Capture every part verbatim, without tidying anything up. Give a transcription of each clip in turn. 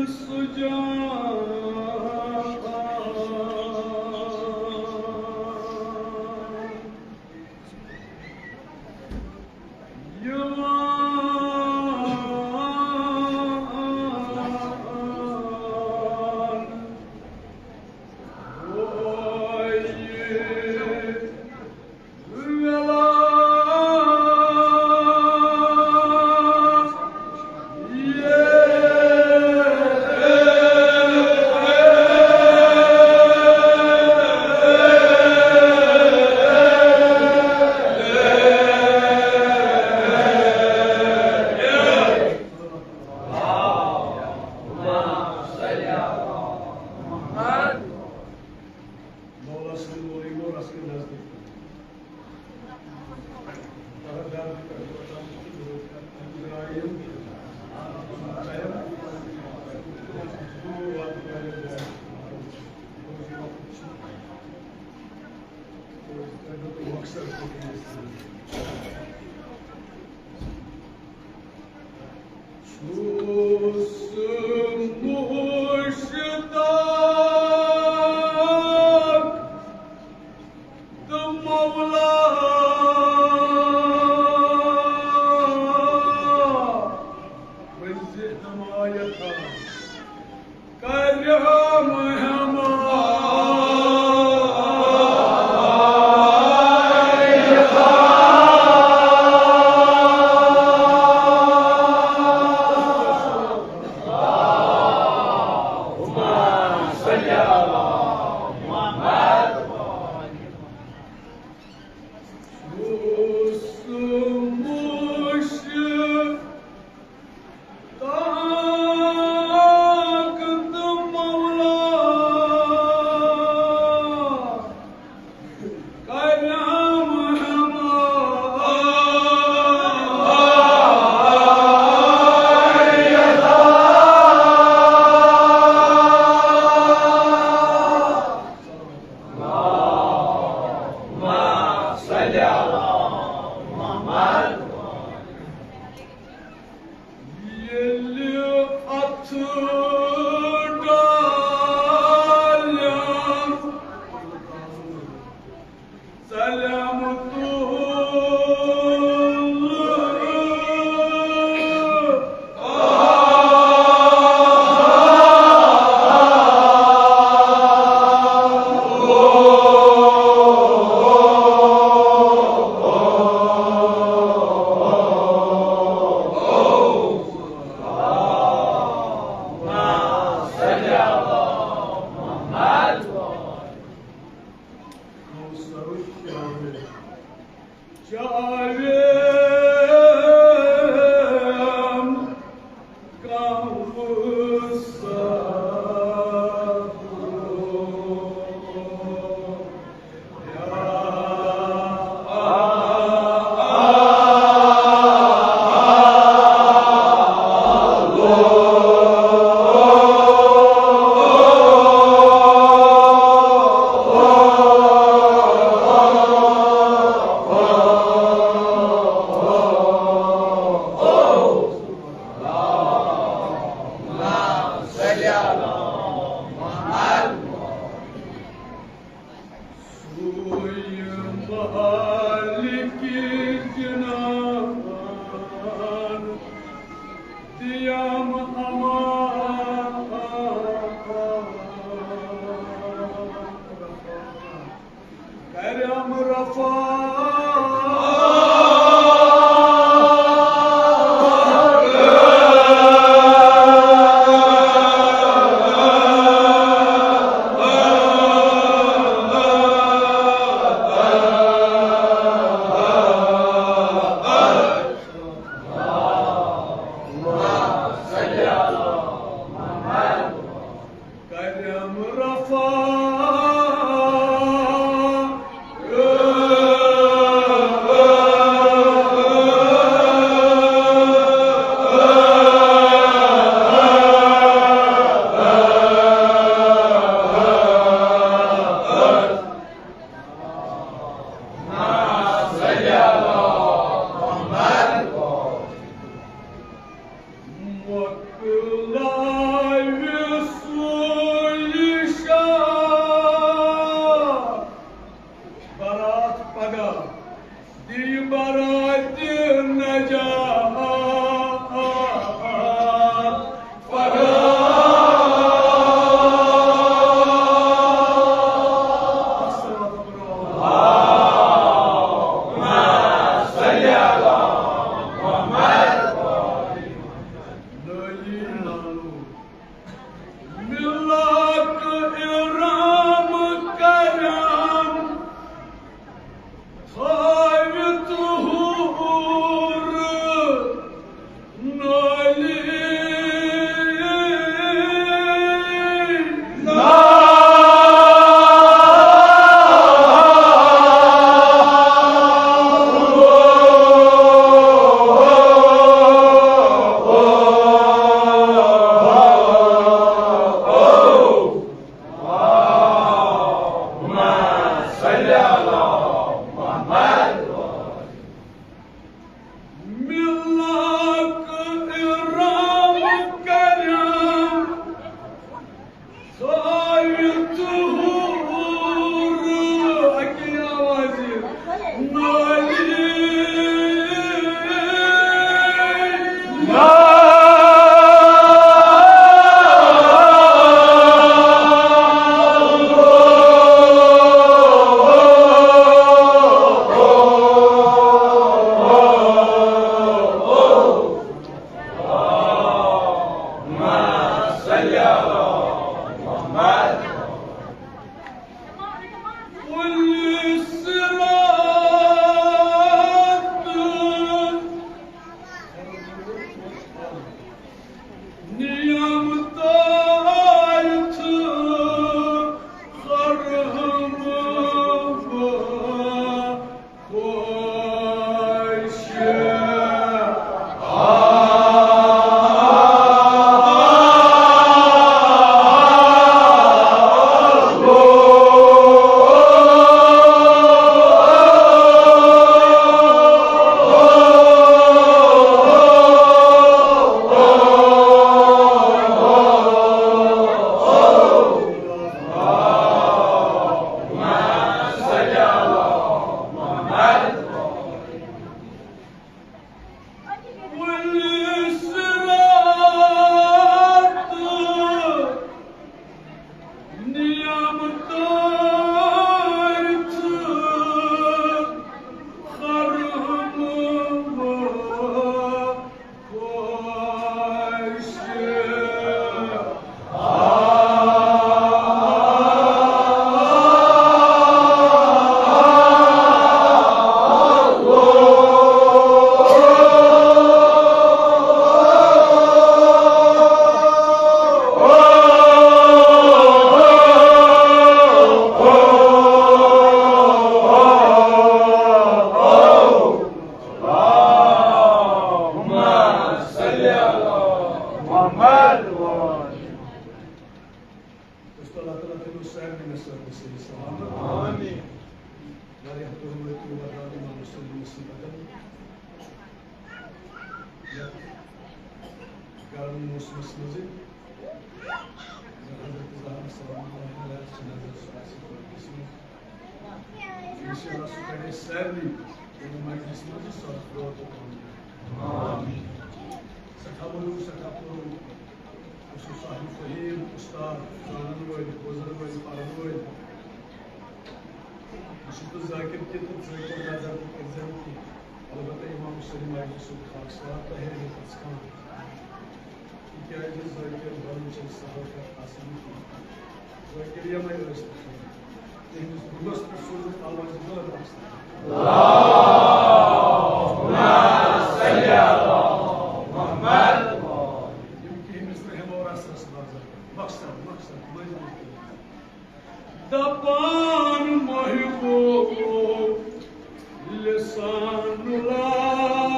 سجان یوان مولا سٕنٛدِ نوٗرٕے نوٗرس کہِ نزدیٖک۔ مقصد چھُس مُشتاق تہٕ مولا پٔزِ حمایت کرم ہمایت۔ ییٚلہِ اَتھٕ ڈالٮ۪م ژَلٮ۪م تُلہٕ۔ سوی مالک جنان دیم امان۔ کرم رفا۔ کرم رفا۔ مۄکلٲوِتھ دوست اللہ تعالیٰ تھٲینو سارنٕے مےٚ سۭتۍ صحیح سلامت۔ آمین۔ واریاہ دۄہ وٲتۍ یور راتھ امام حسین نصیب بدل۔ یتھ گرم موسمس منٛزٕے حضرت زہرا سلام اللہ علیہا چھِ نظر سُہ آسہِ قۄدرتس منٛز۔ انشاءاللہ سُہ کڑِ اَسہِ سارنٕے ییٚمہِ مجلس منٛز یہِ صدقہٕ روزٕ پنُن۔ آمین۔ سٮ۪ٹھاہ ؤنِو، سٮ۪ٹھاہ پوٚرُن۔ یہِ چھُ صاحب فہیم، اُستاد، زانن وٲلۍ، بوزن وٲلۍ، پرن وٲلۍ۔ یہِ چھُ تہٕ ذٲکِر تہِ تہٕ ذٲکِر نظر تہِ کٔرۍزٮ۪ن تہِ۔ البتہ امام حسین مجلسُک خاص طور تۄہہِ ییٚتہِ پرٛژھان۔ تِکیٛازِ ذٲکِر بَنُن چھُنہٕ سہل کَتھ آسان کینٛہہ۔ ذٲکِر یَمَے ٲسۍ تَن، تِہِنٛدِس دِلَس پٮ۪ٹھ سوٗزمُت آواز بُلند آسان۔ اللہم صل علی محمد۔ یِم کِہِنۍ ٲسۍ نہٕ ہٮ۪وان رَس رَس بازار۔ مقصد، مقصد، مٔنٛزۍ مٔنٛزۍ۔ دپان محبوب لسان اللہ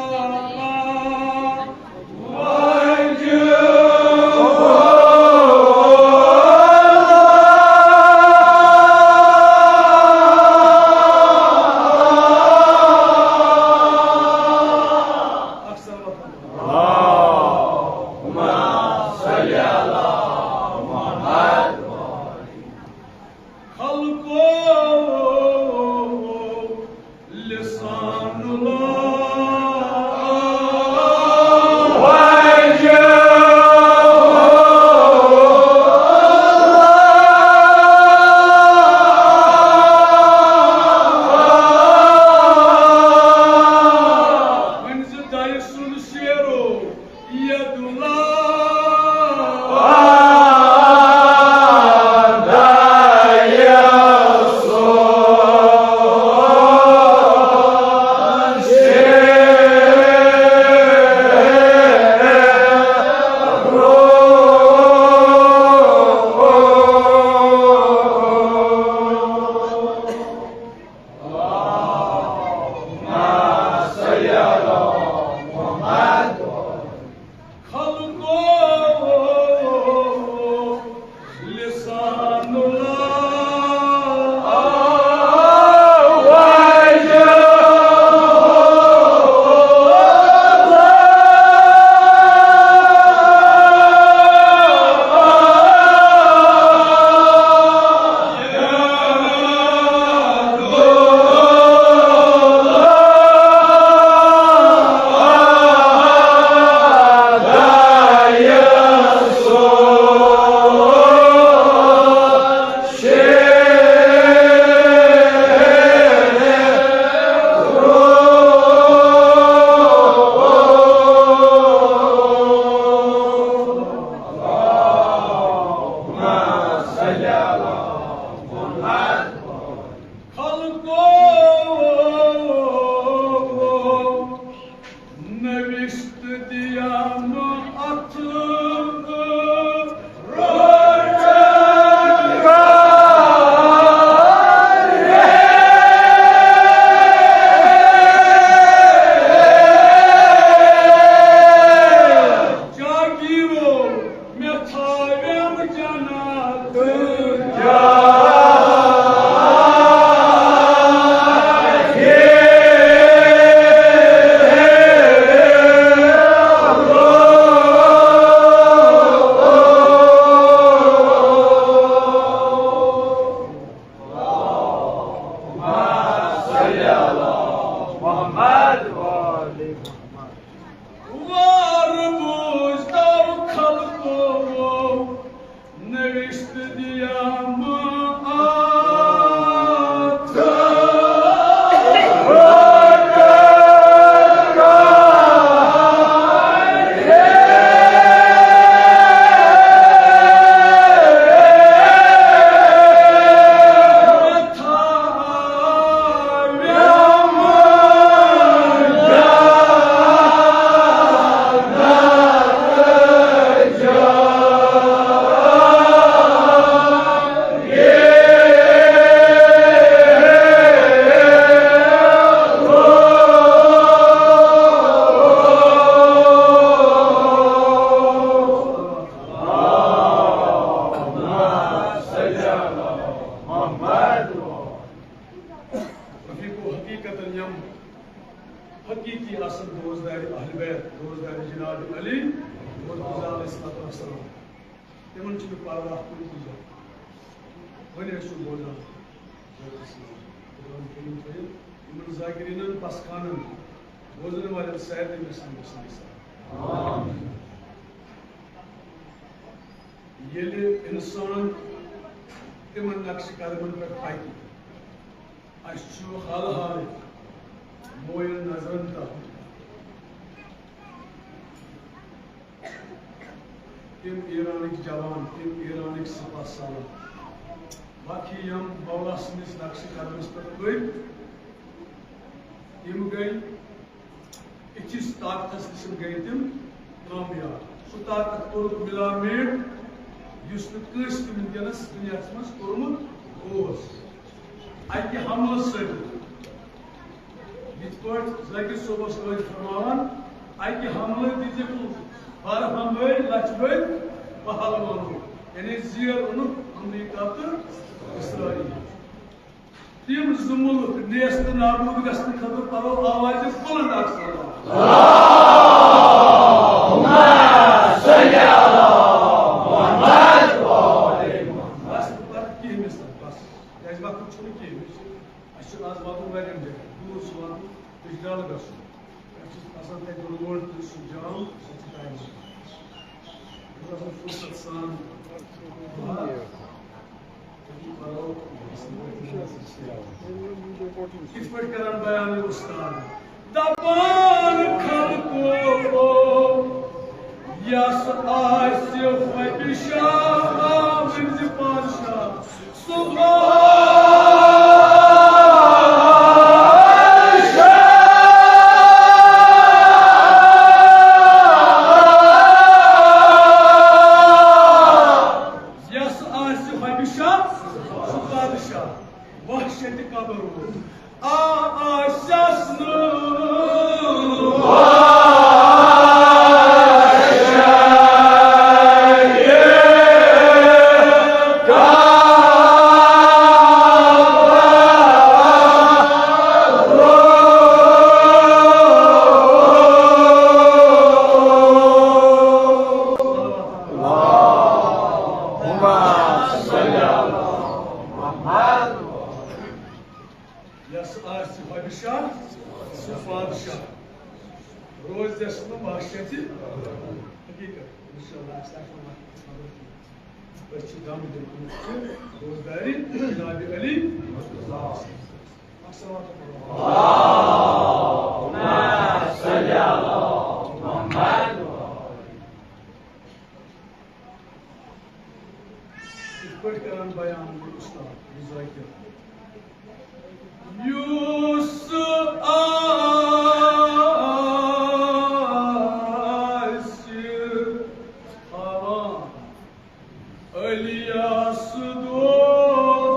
واجب۔ اکثر وقت۔ اللہم صل علی محمد۔ خلقو لسان اللہ واجب۔ وۄنۍ زِ دَیہِ سُنٛد شیرو ید اللہ خلقو لسان اللہ واجب۔ خلقو نوشت دیا اتھ جاگیرو مےٚ تھاوٮ۪م جنت۔ وار بوزتو خلقو نوشت دیا روزدار جناب علی مرتضیٰ علیہ الصلوۃ والسلام۔ تِمن چھُنہٕ پرواہ کُنہِ تہِ جایہِ۔ وۄنۍ ٲسِو بوزان۔ قرآن کریم تھٲیِو یِمن ذاکرینن، پسخانن، بوزن والٮ۪ن سارنٕے گژھن گژھن حساب۔ ییٚلہِ انسان تِمن نقش قدمن پٮ۪ٹھ پکہِ، اسہِ چھُ حال حال موین نظرن تحت تِم ایرانٕکۍ جوان، تِم ایرانٕکۍ سپاہ سالار، باقی یِم مولا سٕنٛدِس نقشہِ قدمس پٮ۪ٹھ پٔکۍ، تِم گٔے أکِس طاقتس نِش گٔے تِم کامیاب۔ سُہ طاقت کوٚرُکھ مِلا میٹ، یُس نہٕ کٲنٛسہِ تہِ وٕنکیٚنس دُنیاہس منٛز کوٚرمُت اوس۔ اَکہِ حملہٕ سۭتۍ، یِتھ پٲٹھۍ ذٲکِر صٲب اوس ٲدۍ فرماوان، اَکہِ حملہٕ دِژٕکھ بَرٕ ہمبٲرۍ لَچھِ بٔدۍ پہلوانو، یعنی زیر اوٚنُکھ امریکہ تہٕ اسرائیل۔ تِم زٕ مُلک نیست نابود گژھنہٕ خٲطرٕ پَرو آوازِ بُلند اکھ سلام۔ بس، پتہٕ کِہیٖنۍ نہٕ، بس۔ کیٛازِ وقت چھُنہٕ کِہیٖنۍ۔ اَسہِ چھُ آز واتُن واریاہَن جایَن۔ دوٗر چھُ واتُن، بیٚیہِ چھُ ڈَل گژھُن۔ اَسہِ چھُ آسان تَتہِ روڈ تہٕ سُہ جام، سُہ چھُ ٹایم لَگان۔ یہِ چھُ آسان فرصت سان۔ کِتھ پٲٹھۍ کران بیان یہِ اُستاد؟ دَپان خلقو، یَس آسہِ خۄدِ شاہ، ؤنۍ زِ پادشاہ۔ سُہ پادشاہ، یَس آسہِ خۄدِ شاہ، سُہ پادشاہ۔ وحشتِ قبر وول۔ آ، آسٮ۪س نہٕ۔ یَس آسہِ بادشاہ، سُہ بادشاہ۔ روزٮ۪س نہٕ وحشتِ حقیٖقت۔ اِنشاءاللہ آسہِ اَتھ منٛز مدد۔ أسۍ چھِ دم دِوان روزدارِ جناب علی۔ السلام علیکم۔ یِتھ پٲٹھۍ کران بیان گوٚو اُستاد ذاکر۔ یُس آسہِ تھاوان الیاس دوست۔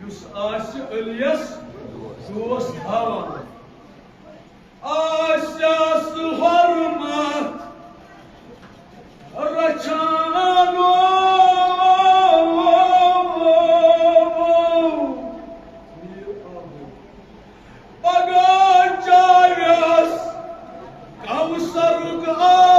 یُس آسہِ علیَس دوست تھاوان، آسٮ۪س حرمت رچھان۔ پگاہ چاوٮ۪س کوثرُک آب۔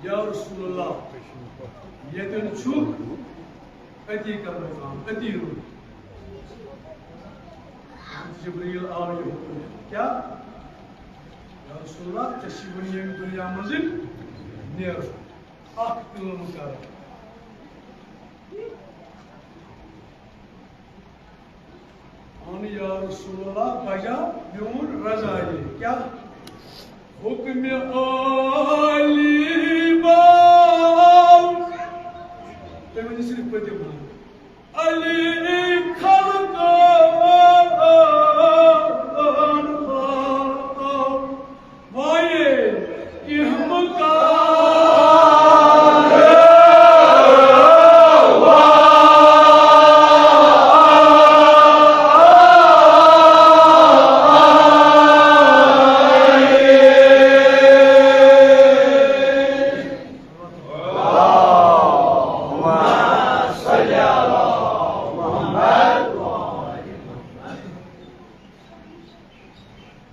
یا رسول اللہ، ییٚتٮ۪ن چھُکھ، أتی کر مقام، أتی روٗد۔ جبریل آو یہِ حُکُم ہٮ۪تھ۔ کیٛاہ؟ یا رسول اللہ، ژےٚ چھِ وۄنۍ ییٚمہِ دُنیا منٛزٕے نیرُن۔ اکھ کٲم کر۔ اہن یا رسول اللہ، بجا میون رضا یہِ۔ کیٛاہ؟ حُکمِ عالی باو۔ تُہۍ ؤنِو صرف پٔتِم۔ علی خلقن ہاو۔ وایے کینٛہہ مُقام۔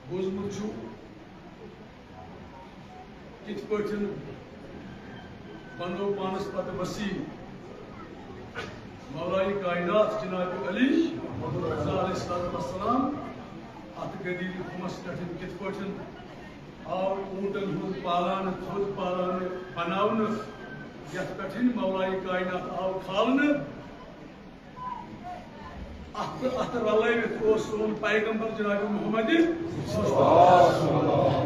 بوٗزمُت چھُ، کِتھ پٲٹھۍ بنوو پانس پتہٕ وسیع مولائے کائنات جناب علی رضا علیہ الصلوۃ والسلام اتھ غدیرِ خُمس پٮ۪ٹھ، کِتھ پٲٹھۍ آو اوٗنٹن ہُنٛد پالانہٕ، تھوٚد پالانہٕ بناونہٕ، یتھ پٮ۪ٹھ مولائے کائنات آو کھالنہٕ۔ اتھ، اتھ رلٲوِتھ اوس سون پیغمبر جناب محمد مصطفیٰ۔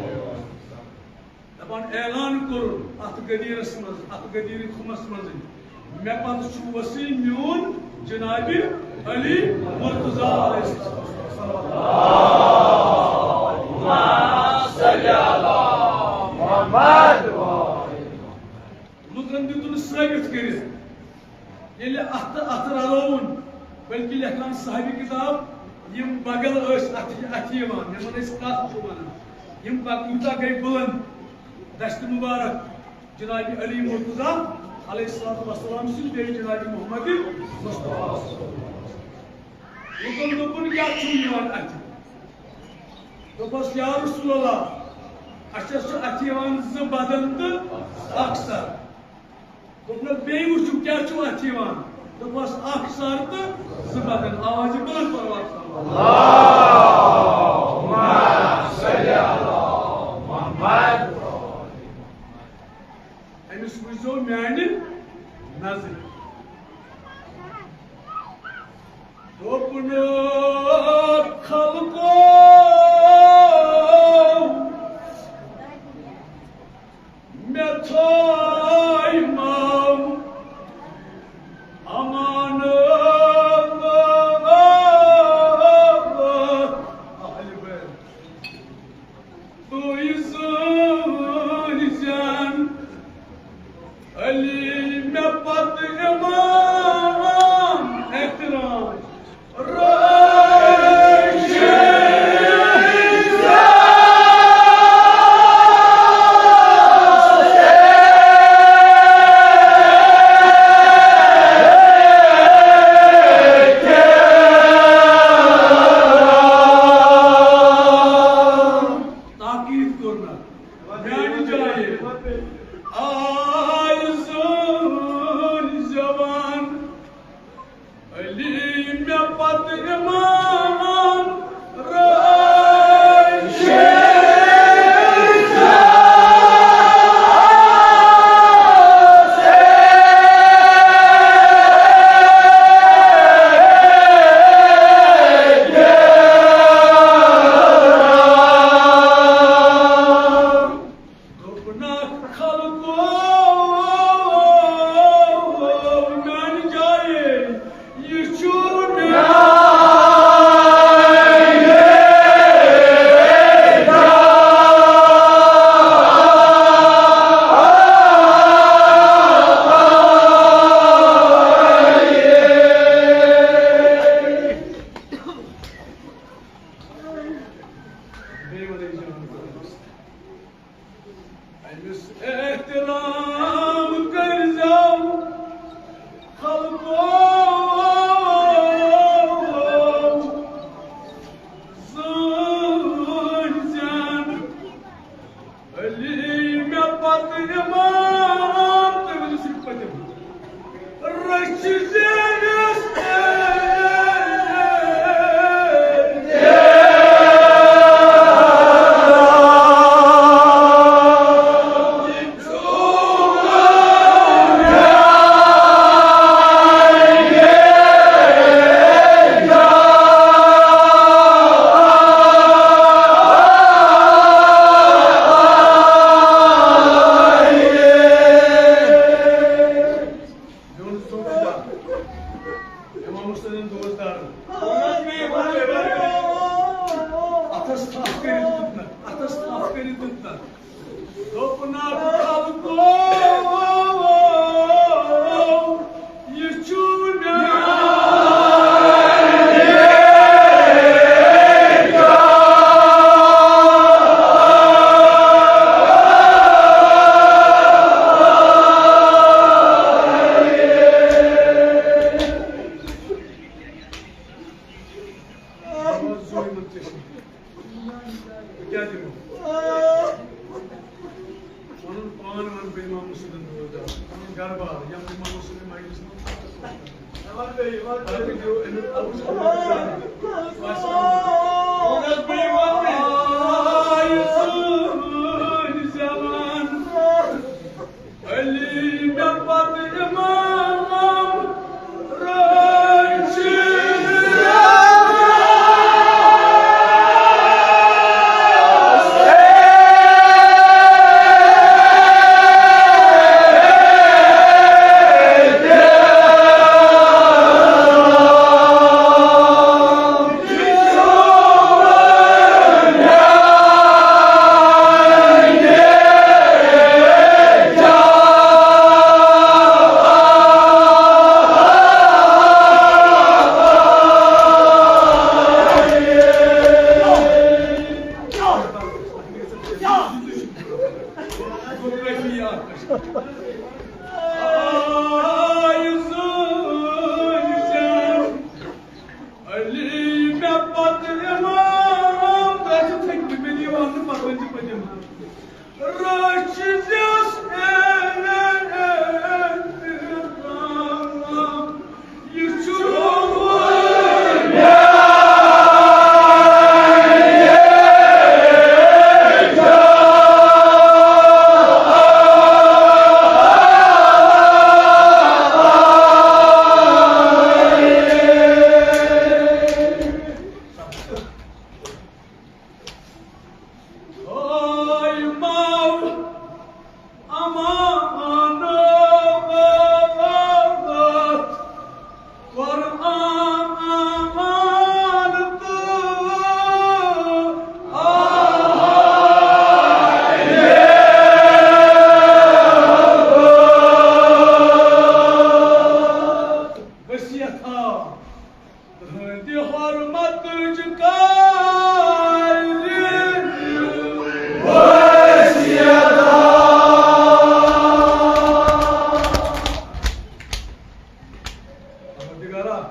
دپان اعلان کوٚرُن اتھ غدیرس منٛز، اتھ غدیرِ خُمس منٛز، مےٚ پتہٕ چھُ وسیع میون جناب علی مرتضیٰ علیہ السلام۔ لُکن دیُتُن ثٲبِت کٔرِتھ۔ ییٚلہِ اَتھٕ اَتھٕ رَلووُن، بلکہِ لیکھان صاحبِ کِتاب، یِم بغل ٲسۍ اَتھِ، اَتھِ یِوان، یِمن أسۍ کَتھ چھِ وَنان، یِم پَتہٕ یوٗتاہ گٔے بُلنٛد، دَستِ مُبارک جناب علی مرتضیٰ علیہ الصلوۃ والسلام سٕنٛدۍ بیٚیہِ جناب محمد مصطفیٰ۔ لُکن دوٚپُن، "کیٛاہ چھُو یِوان اَتھِ؟" دوٚپُس، "یا رسول اللہ، اَسہِ حظ چھُ اَتھِ یِوان زٕ بدن تہٕ اَکھ سر۔" دوٚپنَس، "بیٚیہِ وٕچھِو، کیٛاہ چھُو اَتھِ یِوان؟" دوٚپُس، "اَکھ سر تہٕ زٕ بدن۔" آوازِ بلند پروار سان۔ اللہم صل علی محمد۔ أمِس وٕچھزیو میٛانہِ نظرِ۔ دوٚپُن، خلقو، مےٚ تھٲیمو امانت۔ اہلِ بیت۔ تُہۍ زٲنۍ زٮ۪ن علی مےٚ پتہٕ امام احترام۔ رٲچھ تاکید کوٚر نہٕ۔ میانہِ جایہِ آے سٲنۍ زبان۔ میون ژوٚپ چھُ دَگ۔ امام حسینن دوس دارن۔ اتھس تھپھ کٔرِتھ دیُت نہ، اتھس تھپھ کٔرِتھ دیُت نہ۔ دوٚپُن، اکھ خلقو، یہِ چھُ مےٚ۔ بہٕ کیٛاہ دِمہٕ؟ پنُن پان وَنہٕ بہٕ امام مسلم دود، پنُن گرٕ بار، یَتھ امام مسلم مجلس منٛز۔ پتہٕ دِیِو اَمیُک اَبُز اَبُز اِنسان۔ آے سٲنۍ زٮ۪وان۔ علی مےٚ پتہٕ امام راشد۔ علی مےٚ پتہٕ امام، تۄہہِ چھُ تھٔکمٕتۍ، مےٚ دِیِو اَتھ پتہٕ وۄنۍ چھِ پٔتِم۔ راشدس احترام، یہِ چھُ وصیت ہا۔ تہنٛدِ حرمتٕچ کارِ وصیتا۔ پروردگارا،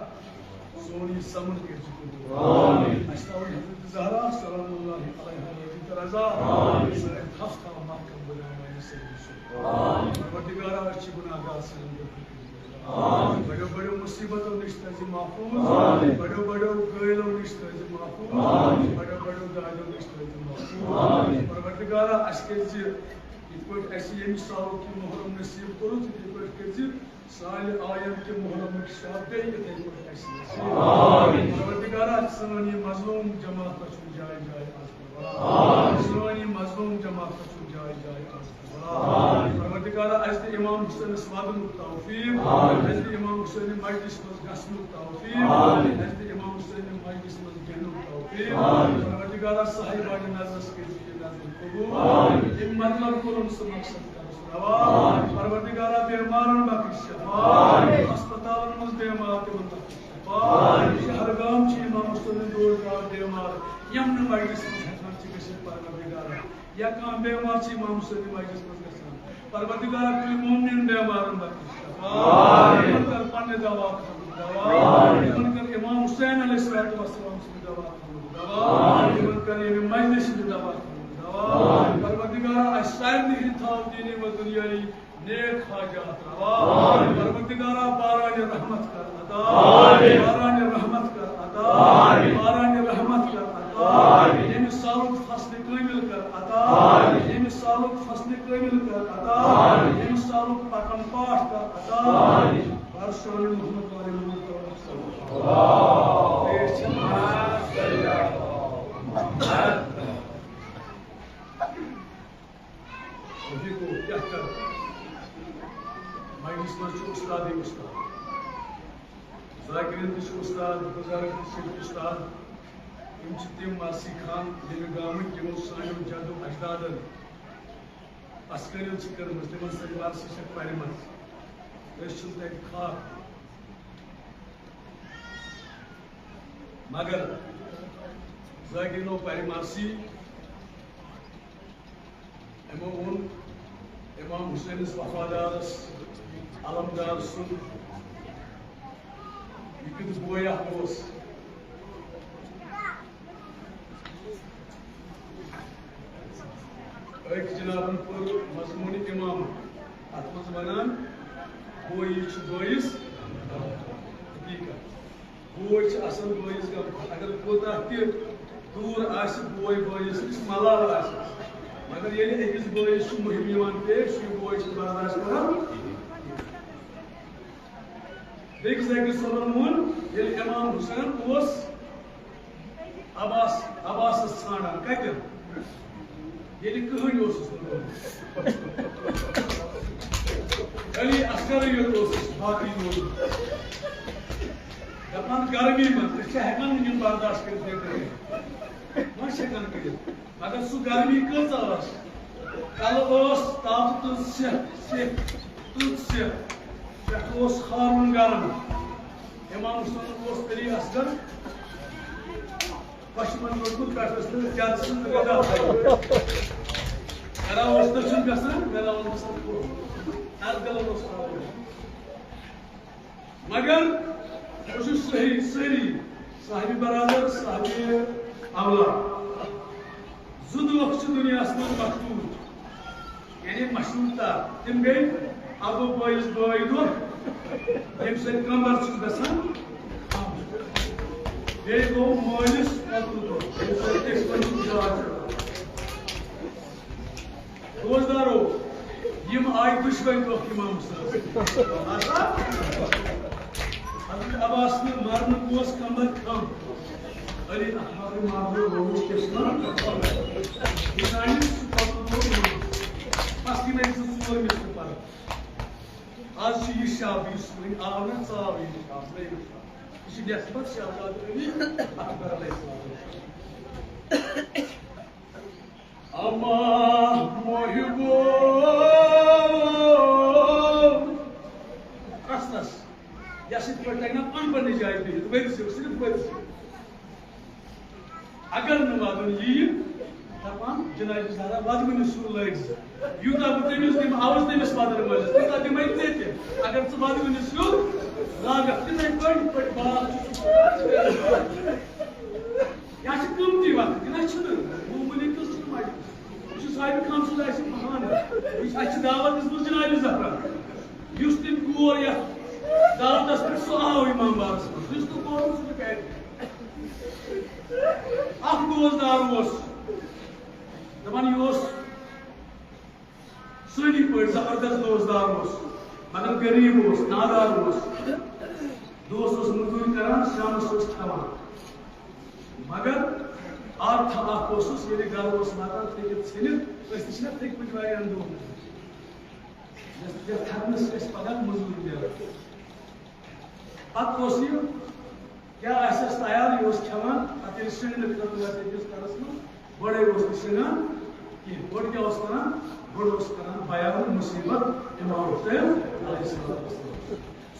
سون یہِ سمر کٔرۍ زِ قبول۔ آمین۔ اَسہِ تھاوُن حضرت زہرا سلام اللہ علیہا رضا۔ آمین۔ سٲنۍ تھپھ تھاو محکم بناو سٲنۍ سُہ۔ آمین۔ پروردگارا، أسۍ چھِ گناہگار، سٲنۍ غفرت کٔرۍ زِ۔ آمین۔ بڑیو بڑیو مصیبتو نِش تھٲیزِ محفوظ۔ آمین۔ بڑیو بڑیو گٲلو نِش تھٲیزِ محفوظ۔ آمین۔ بڑیو بڑیو دادیو نِش تھٲیزِ محفوظ۔ آمین۔ پروردگارا، اَسہِ کٔرۍ زِ یِتھ پٲٹھۍ اَسہِ ییٚمہِ سالُک یہِ محرم نصیب کوٚرُتھ، یِتھے پٲٹھۍ کٔرۍ زِ سالِ آیَم کہِ محرمٕکۍ شب بیٚیہِ یِتھے پٲٹھۍ اَسہِ نصیب۔ آمین۔ پروردگارا، سٲنۍ یہِ مظلوم جماعت چھُ جایہِ جایہِ آز۔ آمین۔ سٲنۍ یہِ مظلوم جماعت چھُ جایہِ جایہِ آز۔ آمین۔ پروردگارا، اَسہِ دِ امام حسینس واتنُک توفیق۔ آمین۔ اَسہِ دِ امام حسین مجلس منٛز گژھنُک توفیق۔ آمین۔ اَسہِ دِ امام حسین مجلس منٛز گِنٛدنُک توفیق۔ آمین۔ پروردگارا، صاحبانِ نظرس کٔرۍ زِ یہِ نظر قبول۔ آمین۔ ییٚمۍ مطلب کوٚرُن سُہ مقصد کر۔ روا۔ آمین۔ پروردگارا، بیمارن بخش شفا۔ آمین۔ ہسپتالن منٛز بیمار تِمن بخش شفا۔ آمین۔ شہرگام چھِ امام حسین دوستدار بیمار، یِم نہٕ مجلس منٛز ہٮ۪کان چھِ گٔژھِتھ، پروردگارا۔ یا کانٛہہ بیمار چھِ امام حسین مجلس منٛز گژھان، پروردگارا، کُلۍ مومنین بیمارن بخش شفا۔ آمین۔ یِمن کر پننہِ دوا خانُک دوا۔ آمین۔ یِمن کر امام حسین علیہ الصلوۃ والسلام سُنٛد دوا خانُک دوا۔ آمین۔ یِمن کر ییٚمہِ مجلس ہُنٛد دوا خانُک دوا۔ آمین۔ پروردگارا، اَسہِ سارنٕے ہٕنٛدۍ تھاو دینی و دُنیٲیی حاجات روا۔ آمین۔ پروردگارا، باران رحمت کر عطا۔ آمین۔ باران رحمت کر عطا۔ آمین۔ باران رحمت کر عطا۔ آمین۔ ییٚمہِ سالُک فصل کٲمِل کر عطا۔ آمین۔ ییٚمہِ سالُک فصل کٲمِل کر عطا۔ آمین۔ ییٚمہِ سالُک پکن پاٹھ کر عطا۔ آمین۔ بر شان محمد وآل محمد۔ اللہ۔ رفیقو، کیٛاہ کرٕ؟ مجلس منٛز چھُ اُستادٕے اُستاد۔ ذاکرین تہِ چھُ اُستاد، بُزرگ تہِ چھِ اُستاد۔ یِم چھِ تِم مرثی خان ییٚمہِ گامٕکۍ، یِمو سانیو جدو اجدادن عسکٲرِیت چھِ کٔرمٕژ، تِمن سۭتۍ مرثی چھےٚ پرِمژ۔ أسۍ چھِنہٕ تَتہِ خاک۔ مگر ذاکرینو پرِ مرثی۔ یِمو ووٚن امام حسینس وفادارس، علمدار سُنٛد یہِ کیُتھ بوے اکھ اوس۔ أکۍ جنابن پوٚر مضموٗنِ امامت، اتھ منٛز ونان، بوے چھُ بٲیِس حقیقت۔ بوے چھُ آسان بٲیِس غمخور۔ اگر کوٗتاہ تہِ دوٗر آسہِ بوے بٲیِس نِش، ملال آسہِ، مگر ییٚلہِ أکِس بٲیِس چھُ مُہِم یِوان پیش، یہِ بوے چھُ برداشت کران۔ بیٚکِس أکِس صٲبن ووٚن، ییٚلہِ امام حسین اوس عباس، عباسس ژھانڈان، کتہِ؟ ییٚلہِ کٕہٕنۍ اوسُس نہٕ روٗدمُت۔ علی اصغرٕے یوت اوسُس، باقٕے روٗدمُت۔ دپان، گرمی منٛز أسۍ چھِ ہٮ۪کان نہٕ یِم برداشت کٔرِتھ، بیٚیہِ کٔرِتھ۔ ما چھِ ہٮ۪کان کٔرِتھ؟ مگر سُہ گرمی کۭژاہ ٲس؟ کلہٕ ٲس تاپہٕ تہٕ سٮ۪کھ، سٮ۪کھ، تۭژ سٮ۪کھ۔ پٮ۪ٹھٕ اوس ہارُن گرم۔ امام حسین اوس علی اصغر پشمن روٚٹمُت، پٮ۪ٹھٕ ٲس نہٕ زیادٕ سٕنٛز رِدا تھاوان۔ گرا اوس دٔچھُن گژھان، گرا اوس گژھان کھووُر۔ تَتھ گلن اوس ہارُن۔ مگر سُہ چھُ صحیح، سٲری صاحبِ برادر، صاحبِ اولاد۔ زٕ دۄہ چھِ دُنیاہَس منٛز مشہوٗر، یعنی مشہوٗر تر۔ تِم گٔے اَکھ گوٚو بٲیِس بٲے دۄہ، ییٚمہِ سۭتۍ کمبر چھُس گژھان کم۔ بیٚیہِ گوٚو مٲلِس پۄپھٕ دۄہ، ییٚمہِ سۭتۍ أسۍ ؤنِو زیادٕ چھُ۔ دوستارو، یِم آیہِ دُشوَے دۄہ اِمام صٲب۔ حضرت عباس نہٕ مرنہٕ اوس کمبر کم۔ علی اکبر مارو روز کس نا۔ یہ زانہِ سُہ پتہٕ گوٚو اِمام۔ پتہٕ یِمے زٕ ژور مِس تہٕ پتہٕ۔ آز چھُ یہِ شب، یُس وۄنۍ آو نہ، ژاو یہِ شب، نٔیِو شب۔ یہِ چھُ لیکھمٕژ شہزادٕ علی اکبر علیہ السلام۔ اما محبو۔ پرٛژھنس، یس یِتھ پٲٹھۍ تۄہہِ نہ پن پننہِ جایہِ بِہِتھ، ؤتھۍ زیو، صرف ؤتھۍ زیو۔ اگر نہٕ ودُن یِیہِ، دپان جناب زہرا ودوٕنہِ سُہ لٲگۍ زِ۔ یوٗتاہ بہٕ تٔمِس دِمہٕ، آوُس تٔمِس ودُن وٲلِس، تیوٗتاہ دِمے ژےٚ تہِ۔ اگر ژٕ ودوٕنہِ سُہ لاگکھ، تِتھے پٲٹھۍ، یِتھ پٲٹھۍ باغ چھُ۔ یا چھِ قۭمتی وقت، یہِ نہ چھُنہٕ معموٗلی قٕصہٕ چھُنہٕ مجلس۔ یہِ چھُ صاحبِ خانہٕ سُنٛد اَسہِ بہانہٕ۔ یہِ چھِ، اَسہِ چھِ دعوت دِژمٕژ جنابِ زہرا۔ یُس تہِ کور یَتھ دعوتَس پٮ۪ٹھ، سُہ آو اِمام بابَس منٛز۔ یُس نہٕ کور اوس، سُہ تہِ کَرِ۔ اَکھ دوستدار اوس، دَپان یہِ اوس سٲنی پٲٹھۍ زبردست دوستدار اوس، مگر غریب اوس، نادار اوس۔ دۄہس اوس مزوٗرۍ کران، شامس اوس کھٮ۪وان۔ مگر عادتھا اکھ اوسُس، ییٚلہِ گرٕ اوس واتان، تھٔکِتھ ژھٔنِتھ، أسۍ تہِ چھِنہ تھٔکۍ مٕتۍ واریاہن دۄہن۔ یتھ، یتھ تھکنس چھِ أسۍ پگاہ مزوٗرۍ نیران۔ پتہٕ اوس یہِ کیٛاہ آسہِ اَسہِ تیار، یہِ اوس کھٮ۪وان، پتہٕ ییٚلہِ شۄنٛگنہٕ خٲطرٕ آسہِ أکِس کھۄرس منٛز، گۄڈَے اوس نہٕ شۄنٛگان کینٛہہ۔ گۄڈٕ کیٛاہ اوس کران؟ گۄڈٕ اوس کران بیان مُصیبت امام حسین علیہ السلام۔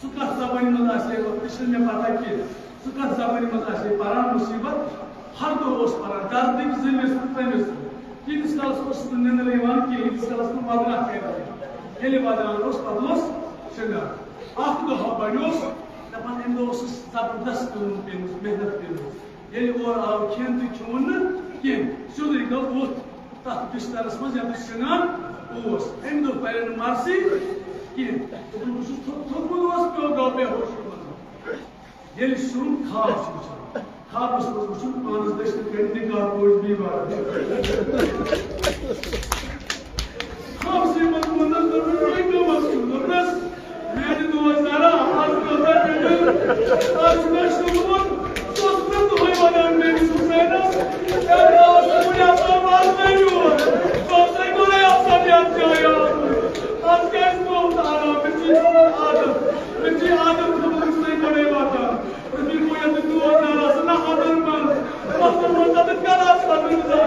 سُہ کتھ زبٲنۍ منٛز آسہِ ہے، وقتہٕ چھِنہٕ مےٚ پتہ کینٛہہ، سُہ کتھ زبٲنۍ منٛز آسہِ ہے پران مُصیبت، ہر دۄہ اوس پران، دردٕکۍ زٔمِس تہٕ تٔمِس۔ ییٖتِس کالس اوس نہٕ نِندرٕ یِوان کینٛہہ، ییٖتِس کالس نہٕ ودناہ کران۔ ییٚلہِ ودان اوس، پتہٕ اوس شۄنٛگان۔ اکھ دۄہ بنیوس، دپان، امہِ دۄہ اوسُس زبردست کٲم پیمٕژ، محنت پیمٕژ۔ ییٚلہِ اورٕ آو کھٮ۪ن تہٕ کھیوٚن نہٕ کینٛہہ، سیوٚدُے گوٚو ووٚتھ تتھ بسترس منٛز، یتھ شۄنٛگان اوس۔ امہِ دۄہ پرے نہٕ مرثی، کِہیٖنۍ۔ دوٚپُن، بہٕ چھُس تھوٚد-، تھوٚدمُت اوس پیوٚو گوٚو مےٚ ہوش منٛز۔ ییٚلہِ سیوٚد خواب چھُ وٕچھان، خوابَس منٛز وٕچھُن پانَس دٔچھنہِ کَنہِ نِکاح پوش بیٚیہِ وَرَن۔ خوابسٕے منٛز ووٚنُن، دوٚپُن، "وۄنۍ کَمَس چھُ؟" دوٚپنَس، میانہِ دوست زرا، از کۭژاہ پھِرِ، از چھُ مےٚ شوٗبمُت، ژٕ اوسُکھ نہٕ دۄہے ونان میٲنِس حُسینس، "ہے، مےٚ اوس نہٕ وُنہِ آسان واتنَے یور، ژٕ اوسَے گۄڈَے آسان یَتھ جایہِ آمُت۔ از کیٛازِ گوٚو نہٕ آرام؟ مےٚ چھُے تھوٚمُت عادت، مےٚ چھُے عادت تھوٚمُت، بہٕ چھُسَے گۄڈَے واتان۔" رفیق گویا تہٕ دوست زرا سُنٛد حضر منٛز، وَسَن منٛز تَتٮ۪تھ کَران سَتَن زرا۔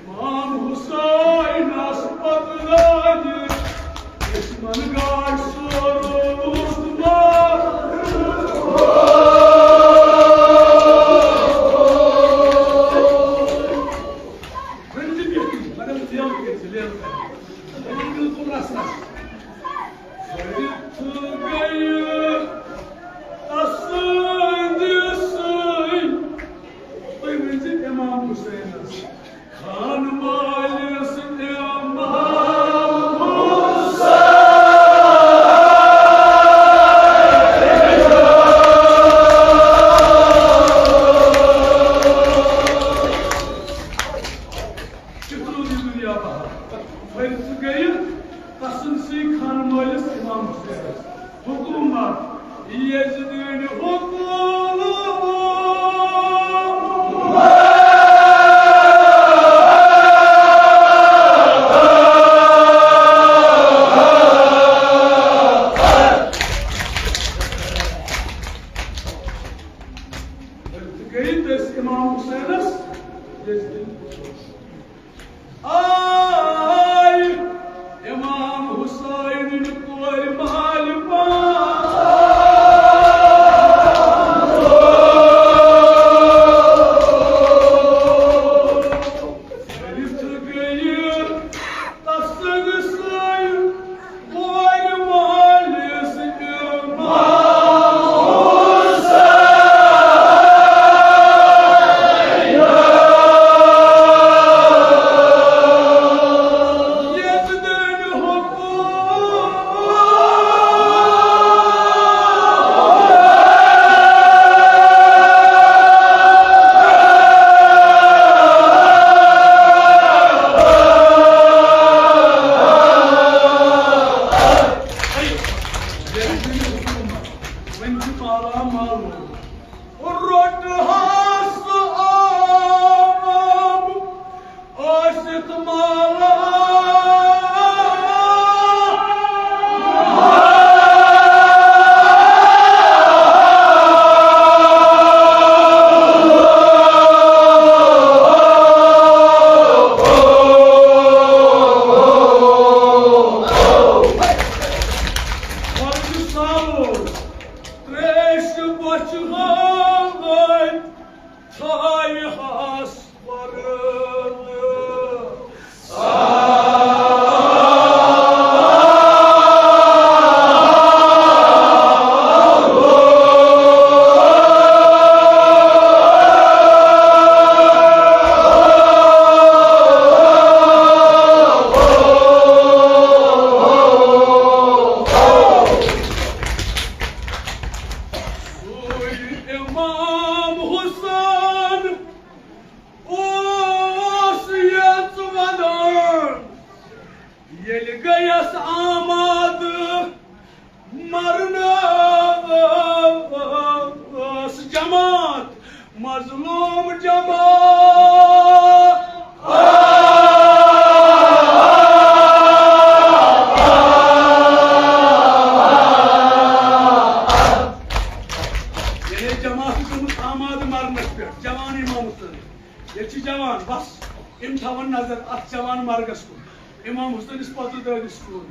امام حسینس پتہٕ لٲج دشمن گاش سورُس مار۔ وۄنۍ تہِ بِہِو، مگر لیل کٔرِو، لیل کٔرِو۔ وۄنۍ بِلکُل رَس رَس۔ پھٔلِتھ گٔیہِ تسٕنٛدِ سۭتۍ۔ تُہۍ ؤنۍ زِ امام حسینس، خان مٲلِس امام حسین۔ کِتھ روٗد یہِ دُنیا بہار؟ پھٔلِتھ گٔیہِ تسٕنٛدسٕے خان مٲلِس امام حسینس حکوٗمت، یزیدٕنۍ حکوٗمت۔ پھٔلِتھ گٔیہِ تٔسۍ امام حسینس یزیدٕنۍ حکوٗمت۔ آے امام حسینٕنۍ کورِ مالہِ پان۔ پھٔلِتھ گٔیہِ تسٕنٛدِ سۭتۍ کورِ مٲلِس امام حسین۔ یزیدٕنۍ حکوٗمت۔ وۄنۍ چھُ مالا مال۔ روٚٹ ہس عام ٲسِتھ مالا۔ وۄنۍ چھُ سالُن۔ تریش بۄچھِ ہٲوِتھ تھایہِ ہس پرد۔ سُے امام حسین اوس یژھ ونان، ییٚلہِ گٔیَس آمادٕ مرنس جماعت، مظلوم جماعت۔ جوان مرگس کُن، امام حسینس پتہٕ دٲدِس کُن۔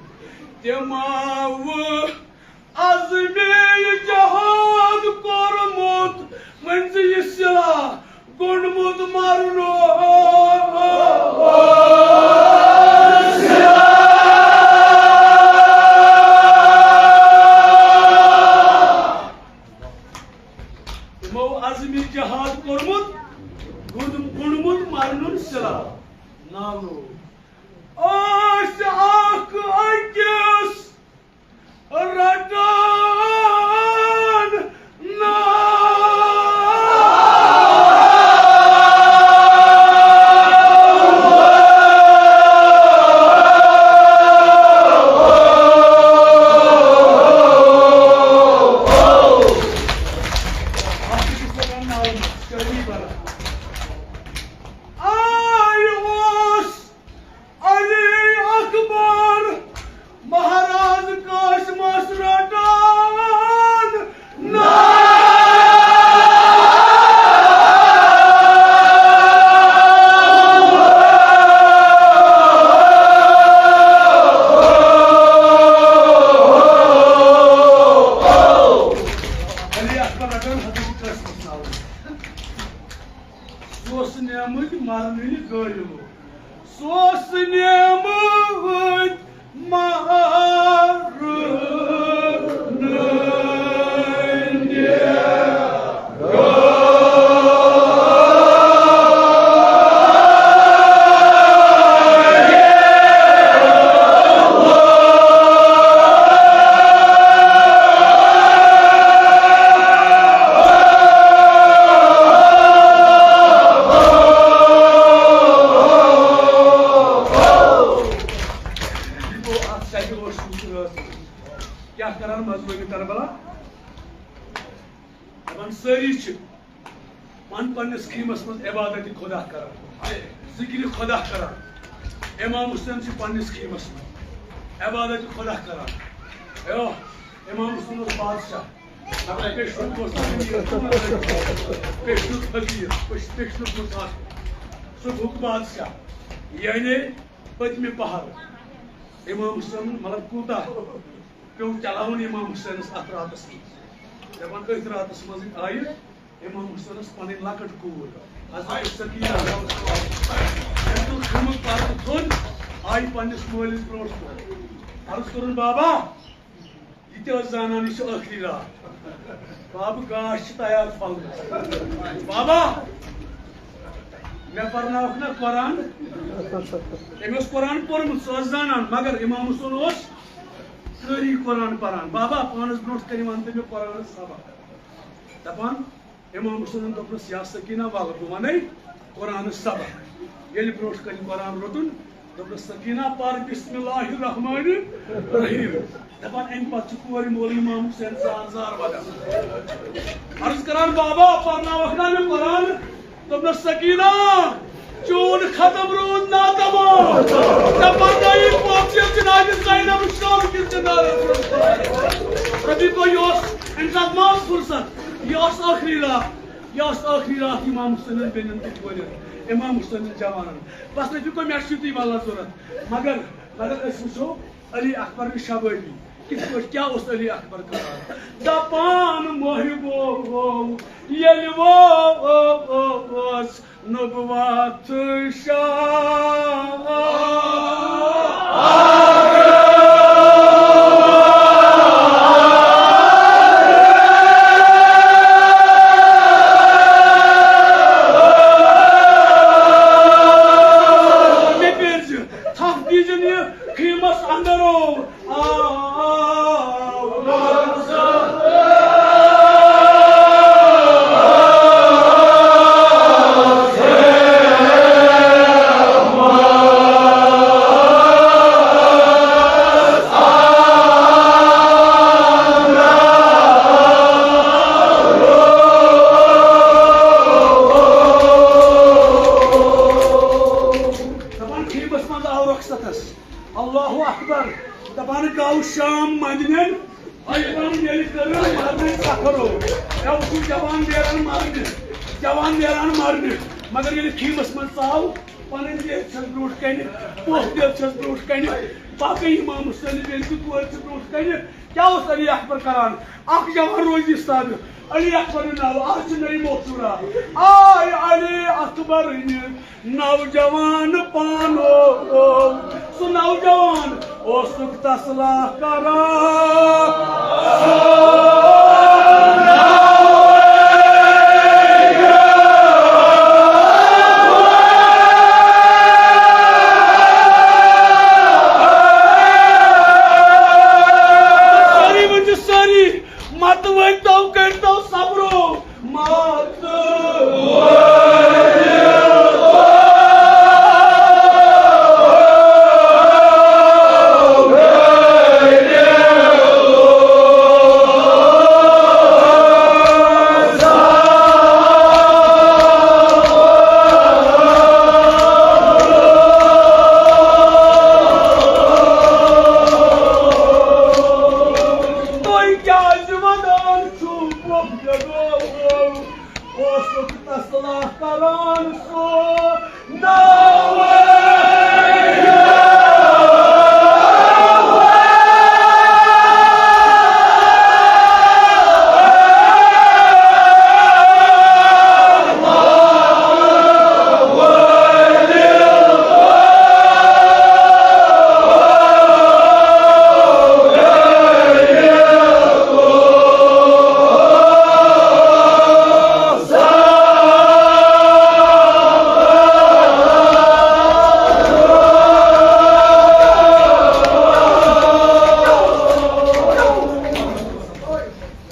تِمو عزمِ جہاد کوٚرمُت، ؤنۍ زِ یہِ سِلاح گوٚنٛڈمُت مرنُک۔ تِمو عزمِ جہاد کوٚرمُت، گوٚنٛڈ-، گوٚنٛڈمُت مرنُن سِلاح۔ نالو۔ ٲسۍ اکھ أکِس رٹان نار۔ اکھ أکِس رٹان نار، چٲبی بران۔ آے اوس علی اکبر مہراز قاسمس رٹان نار۔ علی اکبر رٹان حضرت قاسمس نار۔ سُہ اوس نعمت مرنہٕ نِش غٲیب۔ سُہ اوس نعمت مرنہٕ نِش۔ یہِ گوٚو اَتھ سَتہِ ٲٹھ شیٖتھ رٲژ۔ کیٛاہ کران مظلومِ کربلا؟ دَپان سٲری چھِ پن-، پننِس خیمس منٛز عبادت خدا کران، ذکر خدا کران۔ امام حسین چھُ پننِس خیمس منٛز عبادت خدا کران۔ ایو، امام حسین اوس بادشاہ، مگر پیشنُک اوس نہٕ أمیٖر، پیشنُک فقیٖر، پیش-، پیشنُک اوس اکھ سُہ بُک بادشاہ۔ یعنی پٔتمہِ پہر امام حسین، مطلب، کوٗتاہ پیوٚو چلاوُن امام حسینس اتھ راتس منٛز۔ دپان أتھۍ راتس منٛز آیہِ امام حسینس پنٕنۍ لۄکٕٹ کوٗر حضرت سکینہ، أمۍ تُل خیمُک پردٕ تھوٚد، آیہِ پننِس مٲلِس برونٛٹھ کُن۔ عرض کوٚرُن، بابا، یہِ تہِ ٲس زانان، یہِ چھِ ٲخری راتھ۔ بابہٕ، گاش چھِ تیار پھۄلنَس۔ بابا، مےٚ پرناوکھ نہ قرآن؟ أمۍ اوس قرآن پوٚرمُت، سُہ اوس زانان، مگر امام حسین اوس قٲری قرآن پران۔ بابا، پانس برونٛٹھ کنہِ وَن تہٕ مےٚ قرآنس سبق۔ دپان، امام حسینن دوٚپنس، یا سکینہ، ولہٕ بہٕ ونے قرآنس سبق۔ ییٚلہِ برونٛٹھ کنہِ قرآن روٚٹُن، دوٚپنس، سکینہ، پر بسم اللہ الرحمن الرحیم۔ دپان، امہِ پتہٕ چھُ کورِ مول امام حسین زان زار ودان۔ عرض کران، بابا، پرناوکھ نا مےٚ قرآن؟ دوٚپنس، سکینہ، چون ختم روٗد ناتمام۔ ژےٚ پرنٲیی پوٚت ییٚلہِ جناب زینب شال کِس جنازس منٛز۔ ربی گوٚو، یہِ اوس امہِ ساتہٕ ما ٲس فرصت، یہِ ٲس ٲخری راتھ، یہِ ٲس ٲخری راتھ امام حسینن بیٚنٮ۪ن تہٕ کورٮ۪ن، امام حسینن جوانن۔ بس ربی گوٚو، مےٚ چھُ یُتُے واللہ ضروٗرت۔ مگر، مگر أسۍ وٕچھو علی اکبر نہِ شبٲبی کِتھ پٲٹھۍ، کیٛاہ اوس علی اکبر کران؟ دپان، محبو ییٚلہِ ووس نبوت شاہ۔ مےٚ کٔرۍ زِ تھپھ دیٖزِ نہٕ یہِ خیٖمس اندر او۔ دپان خیٖمس منٛز آو رۄخصتس۔ اللہ اکبر۔ دپان گوٚو شام مندنٮ۪ن، دپان ییٚلہِ کٔرٕن مردن سفرو، مےٚ وُچھُن جوان نیران مرنہِ، جوان نیران مرنہِ، مگر ییٚلہِ خیٖمس منٛز ژاو، پنٕنۍ بیٚنہِ چھَس برٛونٛٹھ کنہِ، پوٚپھ بیٚنہِ چھَس برٛونٛٹھ کنہِ، باقٕے امام حسین بیٚنہِ تہٕ کورِ چھِ برٛونٛٹھ کنہِ۔ کیٛاہ اوس علی اکبر کران؟ اکھ جوان روزِ سادٕ۔ علی اکبر ناو، آز چھِ نٔے موضوع۔ آے علی اکبر نہِ نوجوان پانو، سُہ نوجوان اوسُکھ تصلاح کران۔ سٲری ؤنۍ زِ سٲری، مت ؤنۍ تو، کٔرۍ تو صبرو۔ مت تُہۍ کیٛازِ ونان چھِو پۄپھٕ گوٚو؟ اوسُکھ تصلاح کران سُہ ناوٕ۔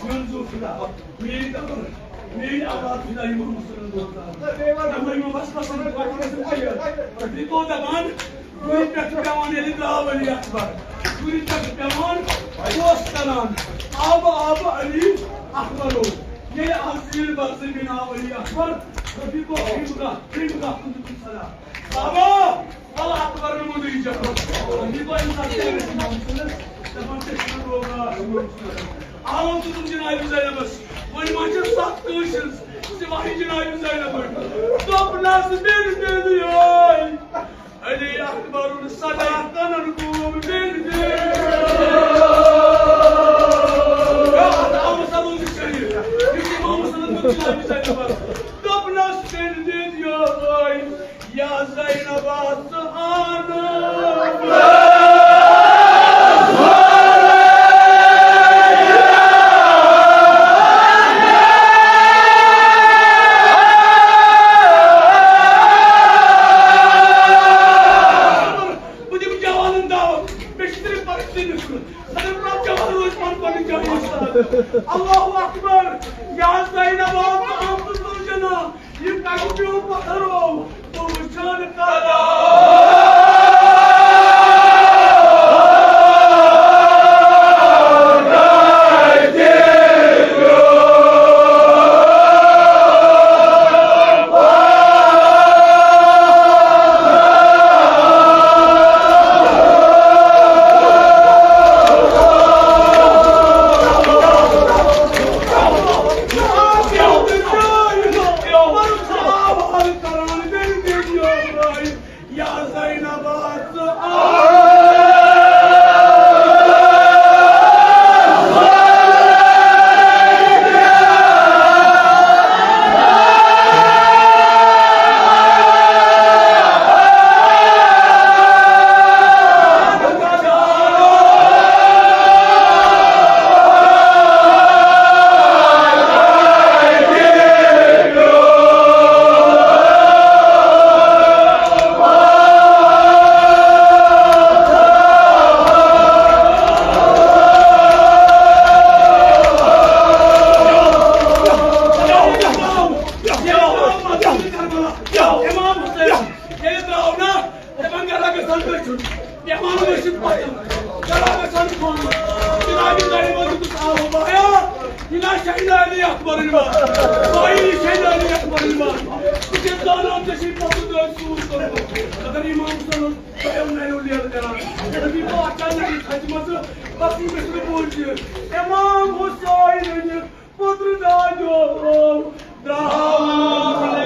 میون زُو فدا، میٲنۍ قبر، میٲنۍ اولاد فدا، یِمن مُسلمانن دۄن تام۔ مےٚ ؤنِو بس، بس، بس، بس، بس، بس، دپان، دوٗرِ پٮ۪ٹھ چھُ پٮ۪وان ییٚلہِ درٛاو علی اکبر، دوٗرِ پٮ۪ٹھ چھُ پٮ۪وان، اوس کران، آبہٕ آبہٕ علی اکبرو۔ ییٚلہِ عزیٖز بزیٖز بِن آو علی اکبر، رفیقو، فیمگاہ، فیمگاہ کُن دیُتُن صدا۔ بابا، اللہ اکبر نہٕ مُدٕے جان۔ رفیقو، اَمہِ ساتہٕ کیٛاہ گژھِ امام سٕنٛدِس؟ دپان، ژےٚ چھُنہٕ روزان۔ آلو دیُتُن جناب زینبس۔ وۄنۍ ما چھِ ستھ کٲنٛسہِ ہٕنٛز؟ سِوایہِ جناب زینبٕنۍ۔ دوٚپنس، بیٚنہِ، بیٚنہِ یٲے۔ علی اکبرُن صدا کنن گوم دل دل۔ یا اتھ آمُت سا روزِ شریف۔ یُس امام حسنن دیُت جناب زینبس۔ دوٚپنس، دل دل یوے۔ یا زینبا ژٕ آن۔ بہٕ دِمہٕ جوانن دعوت، مےٚ چھِ صرف پرستش کرُن۔ اگر پرٛٮ۪تھ جوان روزِ پنُن پنٕنۍ جایہِ وۄستاد۔ اللہ اکبر، یا زینب، آو تہٕ آو تہٕ تُل جناب، یہِ کَتہِ پیوٚو پتھرو، بہٕ وٕچھان قدم۔ امام حسین ییٚلہِ درٛاو نا، دَپان گرا گژھان کٲنٛسہِ ہُنٛد۔ مہمان ٲسِتھ پَتہٕ۔ گرا گژھان کھوٚن۔ جنابِ زینب ٲسِتھ آو بایا۔ یہِ نا شہید علی اکبر یِوان۔ بھائی، یہِ شہید علی اکبر یِوان۔ بہٕ چھُس زانان ژےٚ چھُے پَتہٕ دۄہ سوٗز کوٚرمُت۔ مگر امام حسین اوس بڑیو نریو لیر کران۔ نبی پاک کَرنہٕ یہِ کھَجہِ منٛزٕ۔ بس یہِ گژھِ نہٕ بوٗزِتھ۔ امام حسین أنِتھ پُتر دادیو درٛاو۔